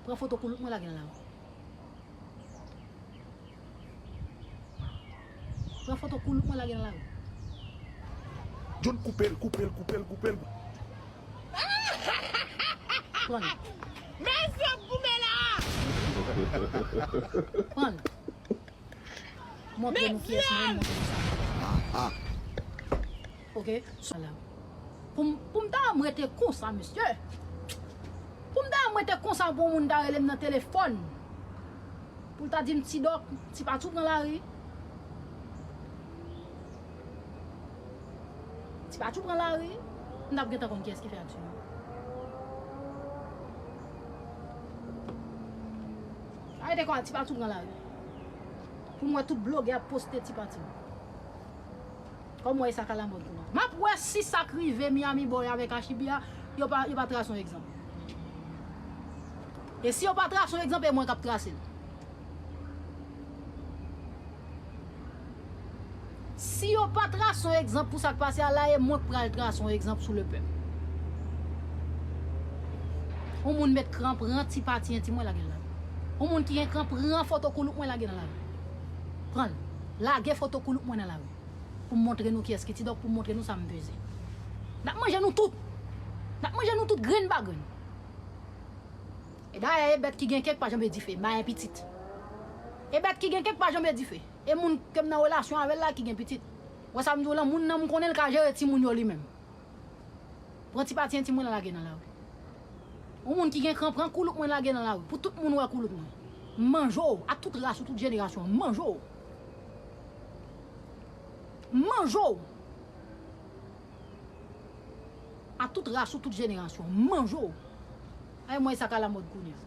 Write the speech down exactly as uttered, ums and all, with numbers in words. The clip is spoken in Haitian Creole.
Pran foto koulout mwen lage nan lari. Pran foto koulout mwen lage nan lari. John, koupe l, koupe l, koupe l, koupe l. Pran l. Mezanmi, goumen la! Pran l. Montre nou kiyès mwen, montre nou sa. Ok, sa la. Pou m, pou m ta m rete konsa, mesye. Pou m ta m rete konsa, pou yon moun ta rele m nan telefòn. Pou l ta di m, Ti Dòk, Ti Patchou pran lari. Ti Patchou pran lari. M t ap gentan konn kiyès ki fè aksyon an. Arete kwa, Ti Patchou pran lari. Pou m wè tout blogè ap poste Ti Patchou. Kòm wè sa ka lamòd kounye a. M ap wè si sa k rive Miami Boy avèk Achibi a, yo pa, yo pa trase yon egzanp. E si yo pa trase yon egzanp, e mwen k ap trase l. Si yo pa trase yon egzanp pou sa k pase a la, e mwen k pral trase yon egzanp sou lepèp. Yon moun met kran, pran Ti Patchou entim mwen lage l la. Yon moun ki gen kran, pran foto koulout mwen lage nan lari. Pran l. Lage foto koulout mwen nan lari. Pou m montre nou kiyès ki Ti Dòk, pou m montre nou sa m peze. N ap manje nou tout. N ap manje nou tout grenn pa grenn. E dayè, e bèt ki gen kè k pa janbe dife, mayen pitit. E bèt ki gen kè k pa janbe dife. E moun ke m nan relasyon avè l la ki gen pitit. Wè sa m di w lan, moun nan m konnen l ka jere timoun yo li menm. Pran Ti Patchou entim mwen lage nan lari. Yon moun ki gen kran, pran koulout mwen lage nan lari. Pou tout moun wè koulout mwen. M manje w, a tout ras ou, tout jenerasyon, m manje w. M manje w. A tout ras ou, tout jenerasyon, m manje w. Ay mwen, sa ka lamòd kounye a.